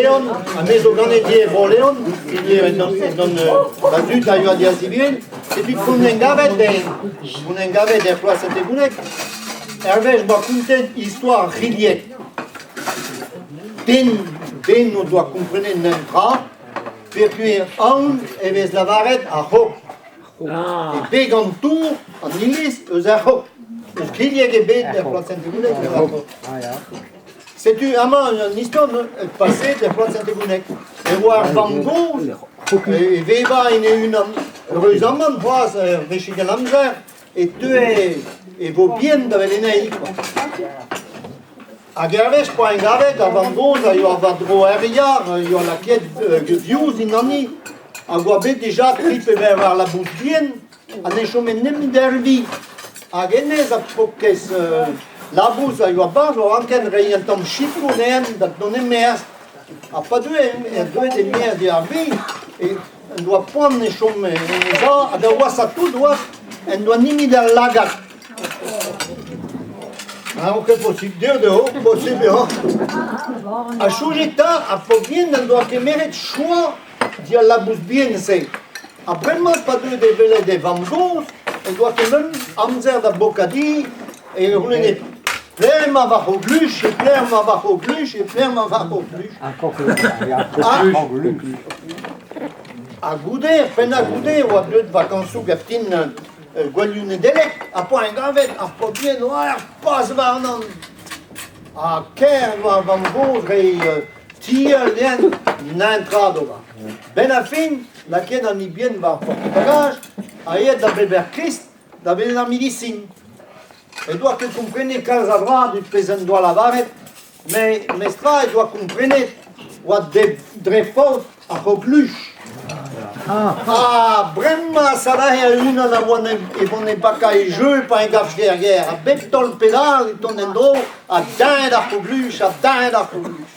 Bro-Leon, ha me zo ganet ivez e Bro-Leon, ivez endan va zud a yoa diazivien, setu p'on en gavet p'on en gavet er plas Saint-Egounec, hervez 'boa kontet istor ar c'hilheg. Den, den o doa komprenet netra, peogwir aon e vez lavaret ar c'hog. E beg an tour, an iliz, eus ar c'hog. Eus kilheg ebet er plas Saint-Egounec. Setu amañ un istor paseet er plas Saint-Egounec. E oa ar vamm-gozh e vevañ en e-unan. Eüruzamant c'hoazh ur wechig an amzer e teue e vo bien da wel anezhi kwa. Hag hervez poa engavet ar vamm-gozh a yoa war-dro er yar, a yoa lakaet vioù zindanni, hag oa bet dija tri pe bevar labous bihan, ha ne chome nemet dervi. Hag hennezh a paourkaezh labous a yoa 'barzh o ranken reiñ un tamm sikour dezhañ da dont e-maez. Ha pa deue deuet e-maez d'ar vi, en doa poan e chom en e za, ha da washañ tout oa en doa nemet al lagad. Ah, ket posibl dezho dezho, posibl eo. Ha soñjit 'ta, ar paotr bihan en doa kemeret choaz dial labous bihan-se. Ha bremañ pa deu da welet e vamm-gozh en doa ket meum amzer da bokadiñ e c'houlenne pelec'h emañ va c'hogluch, e pelec'h emañ va c'hogluch, e pelec'h emañ va c'hogluch. Ha goude, penn goude, e oa deuet vakañsoù gantin Gouelioù Nedeleg ha poa engavet ar paotr bihan oa er paz warnan. Ha kaer e oa ar vamm-gozh reiñ tiel dezhañ netra d'ober. Benn ar fin, lakaet an hini war porte-bagage ha aet da Beber Krist da welet ar medisin. E doa ket komprenet kalz a dra diouzh pezh en doa lavaret, met mestra he doa komprenet oa dre faot ar c'hogluch. Ha bremañ salaer unan a oa e vont e bakañ e jeu pa en gavje er gêr. Ha bep taol pedal e tont en-dro ha deñt ar c'hogluch, ha deñt ar c'hogluch.